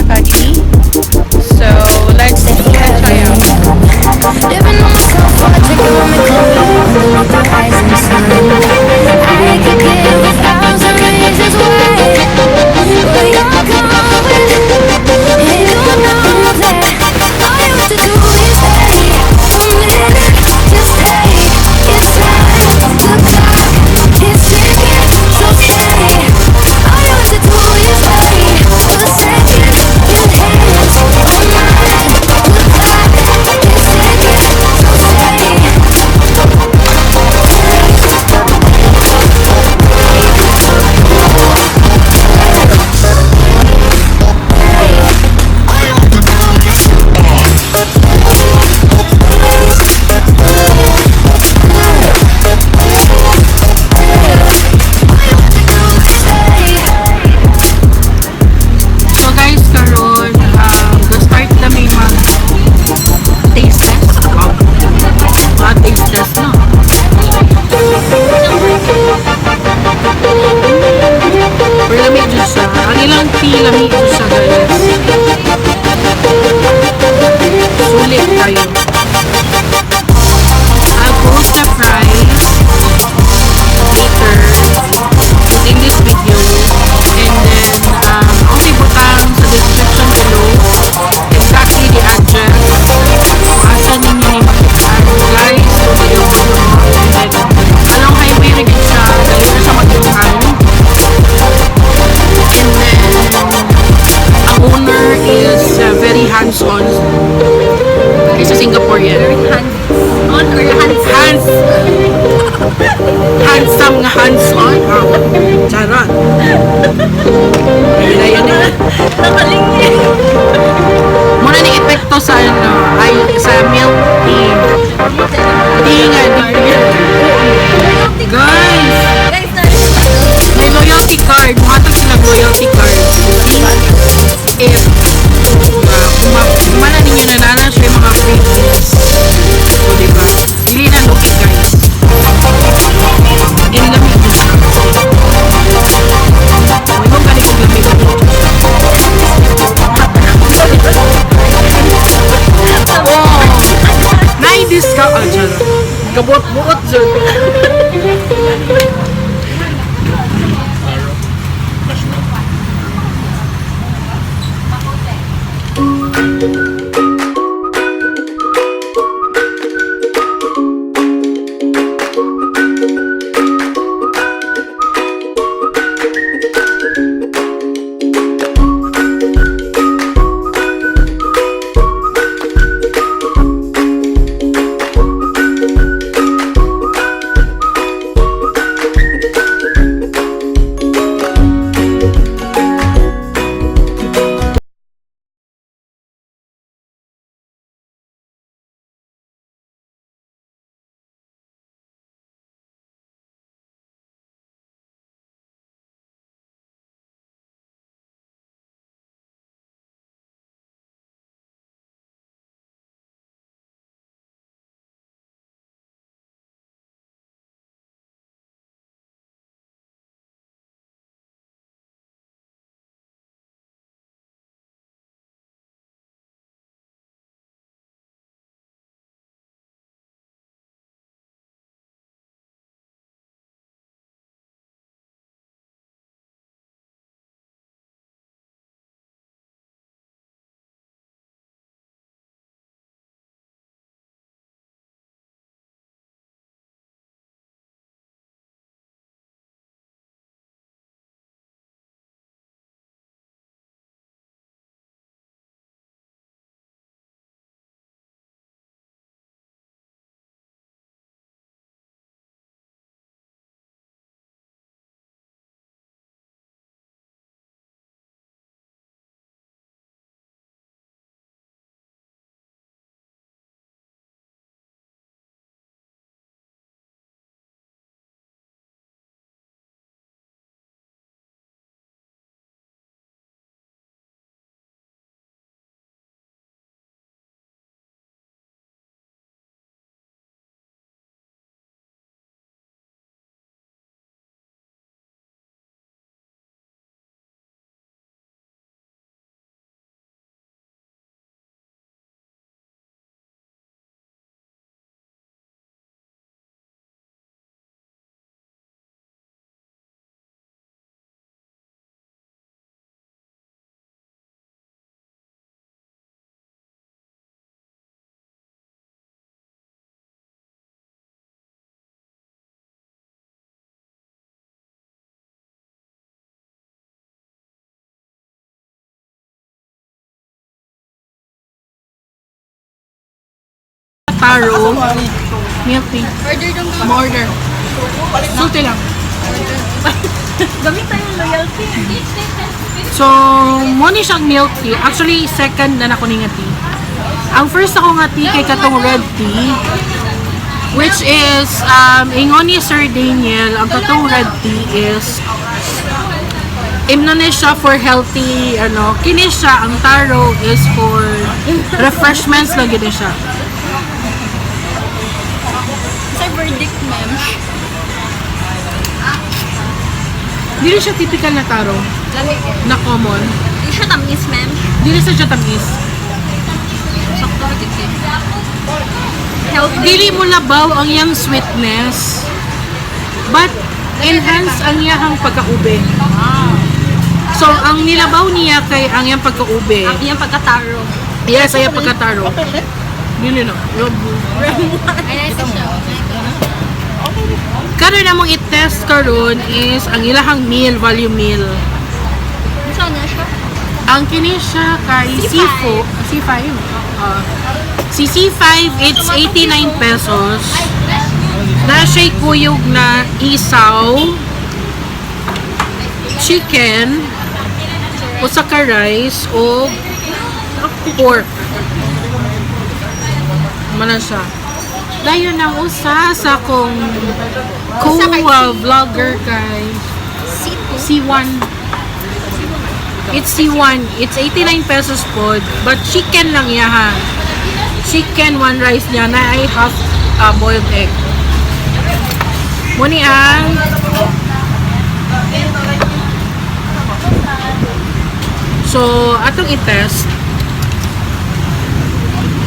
patty. So, let's try out. Living on myself while drinking rum and coke underneath the rising sun. I could give a thousand reasons why, but you're coming, and you know that all you have to do is wait a minute. Just take your time. The clock is ticking, so stay. All you have to do is wait a second. Your hands on mine. The clock is ticking, so stay. All you have to do is stay. So guys, karon go start na may mag taste test. Wow. Mga taste test, no? Pero lami jud siya. Ang ilang tea, lami jud siya, guys. Sulit kaayo. I'll post the price later in this video. And then, only butang sa description below exactly the address kung asa ninyo ni makita. Guys, so kayo. And then, along highway ra gyud siya, dali ra siya madulungan. And then, ang owner is very hands-on. Kaysa Singaporean. Hands on or hands Hands handsome nga hands-on. Oh, charot. Ayun na yun eh. Nakalingin. Muna ni epekto sa ano, ay sa milk tea. Tea nga, di. Guys, Guys, na may loyalty card. Muhatag sila loyalty card. Think if kung mana ninyo na naa na siya yung mga freebies. So, di ba? Dili na lugi, guys. And lami jud siya. Mo gani kog lami jud siya. Oh! Naay discount. Ah, charot. Kabuot-buot jud. taro milk tea. Order dong. Mo-order. Sulti lang. Gamit tayong loyalty. So, mo ni siyang milk tea. Actually, second na nako ni nga tea. Ang first ako nga tea kay katong red tea, which is, ingon ni Sir Daniel, ang katong red tea is, imno ni siya for healthy, ano, kini siya, ang taro is for refreshments lang gid ni siya. Sa verdict, ma'am. Dili siya typical na taro, Lami. Na common. Di siya tamis, ma'am. Dili siya tamis. Sakto na gid eh. Healthy. Dili mo labaw ang iyang sweetness, but enhance ang iyang pagkaube. So, ang nilabaw niya kay ang iyang pagkaube. Ang iyang pagkataro. Yes, ay pagkataro. Dili no. Ay, nice siya. Karon namong i-test karon is ang ilahang meal, value meal. Saan na siya? Ang kini siya kay C5. C4, C5. Ah, si C5, it's 89 pesos. Na siya'y kuyog na isaw, chicken, usa ka rice, o pork. Mana siya. Dayon ang usa sa akong co-vlogger kay C2. C1. It's C1. It's 89 pesos po. But chicken lang niya ha. Chicken, one rice niya na ay half boiled egg. Muni ang So, atong i-test.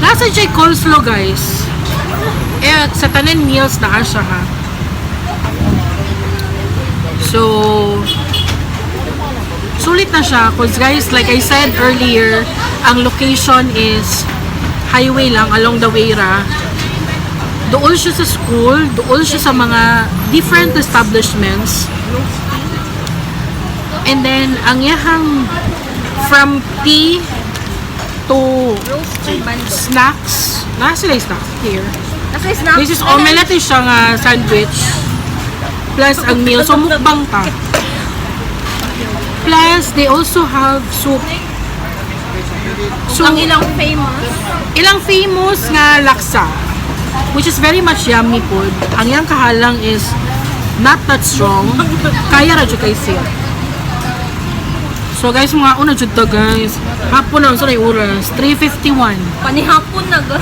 Nasa siya coleslaw, guys. Eh, sa tanan meals na siya ha. So, sulit na siya because guys, like I said earlier, ang location is highway lang, along the way ra. Doon siya sa school, doon siya sa mga different establishments. And then, ang yahang from tea to Roast bando. Snacks. Na sila yung snacks here. Nasa snack. This is omelette siya nga sandwich. Plus ang meal. So mukbang ta. Plus, they also have soup. So, Ang ilang famous. Ilang famous nga laksa, which is very much yummy food. Ang iyang kahalang is not that strong. Kaya ra jud kay siya. So guys, mga una jud to, guys. Hapon na, unsa na yung oras? 3:51. Panihapon na ga.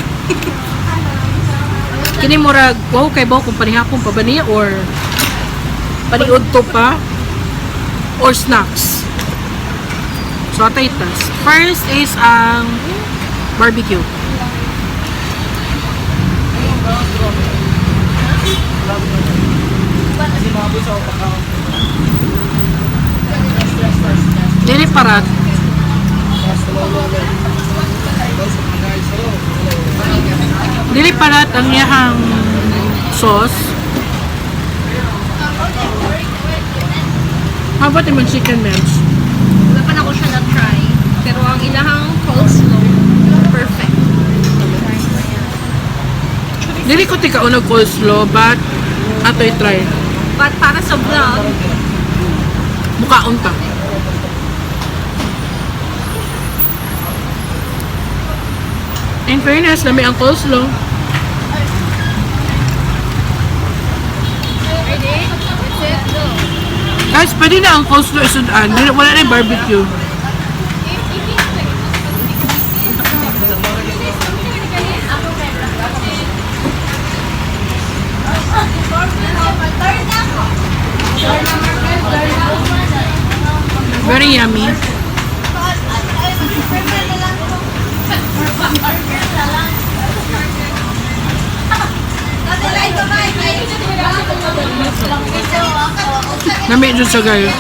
Kini murag wow kay baw kung panihapon pa ba niya or paniud to pa or snacks. So atay tas. First is ang barbecue. Dili parat. Dili parat ang iyahang sauce. How about yung chicken mens? Wala pa na ko siya na-try. Pero ang ilahang coleslaw, perfect. Dili ko tika og coleslaw, but atoy try. But para sa vlog, Mukaon ta. In fairness, lami ang coleslaw. Ready? Set, go. Guys, pwede na ang coleslaw isudan. Wala na yung barbecue. Very yummy. Lami dyan siya, guys.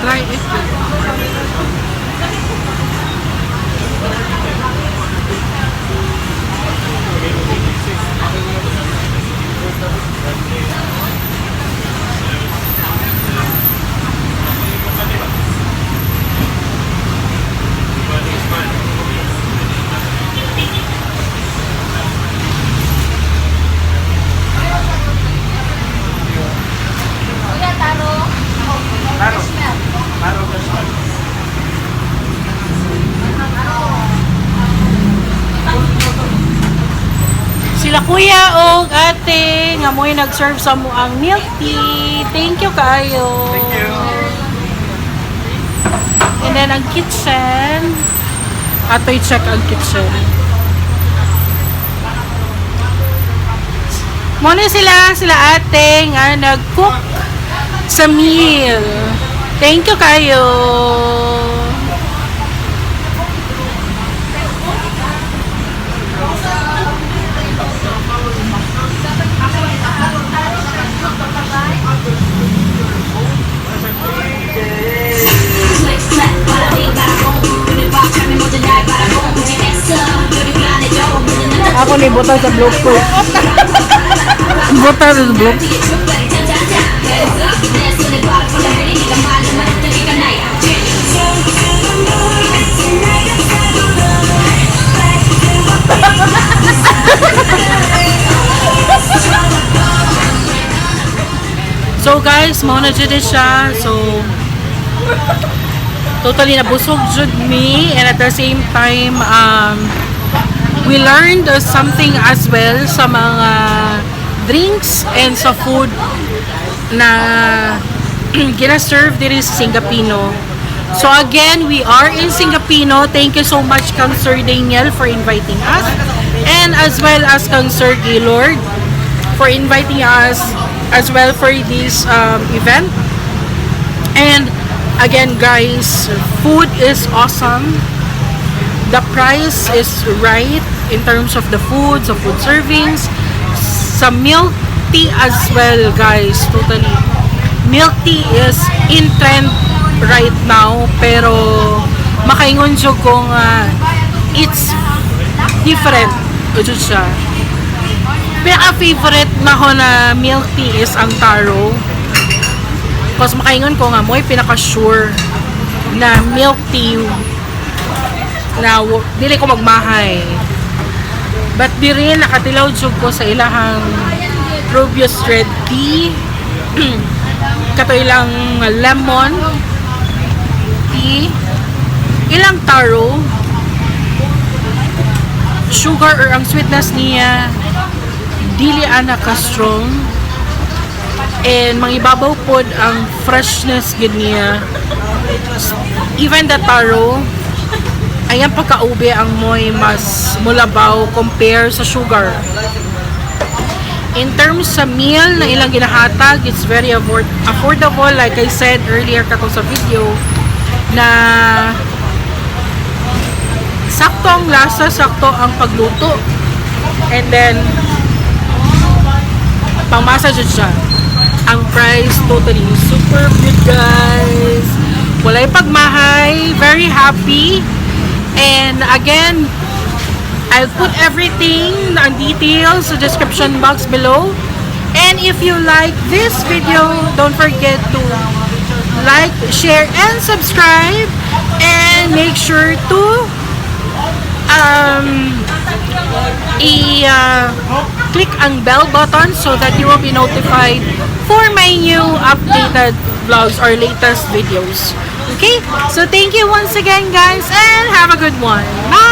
Try it. Sila kuya og ate nga mo'y nag-serve sa amoang milk tea. Thank you kaayo. Thank you. And then ang kitchen. Ato i-check ang kitchen. Mao na sila ate nga nag-cook sa meal. Thank you kaayo. Ako ni buta sa blue ko. Buta sa blue. So guys, mao na jud siya. So totally nabusog jud me and at the same time we learned something as well sa mga drinks and sa food na gina-serve diri sa Singapino. So again, we are in Singapino. Thank you so much kang Sir Daniel for inviting us and as well as kang Sir Gaylord for inviting us as well for this event. And again, guys, food is awesome. The price is right in terms of the food, sa food servings, sa milk tea as well, guys. Totally. Milk tea is in trend right now, pero makaingon jud ko nga it's different. Jud siya. Pinaka-favorite na ko na milk tea is ang taro. Kasi makaingon ko nga mo'y pinaka-sure na milk tea na dili ko magmahay. But diri nakatilaw jud ko sa ilahang Rubios Red Tea. Kato ilang lemon tea. Ilang taro. Sugar or ang sweetness niya dili ana ka strong and mangibabaw pod ang freshness gid niya. Even the taro ay ang pagkaube ang moy mas mulabaw compare sa sugar. In terms sa meal na ilang ginahatag, it's very affordable, like I said earlier katong sa video na sakto ang lasa, sakto ang pagluto, and then pangmasa jud siya. Ang price, totally super good, guys. Walay pagmahay, very happy. And again, I'll put everything ang details sa description box below. And if you like this video, don't forget to like, share, and subscribe. And make sure to i-click ang bell button so that you will be notified for my new updated vlogs or latest videos. Okay? So thank you once again, guys, and have a good one. Bye!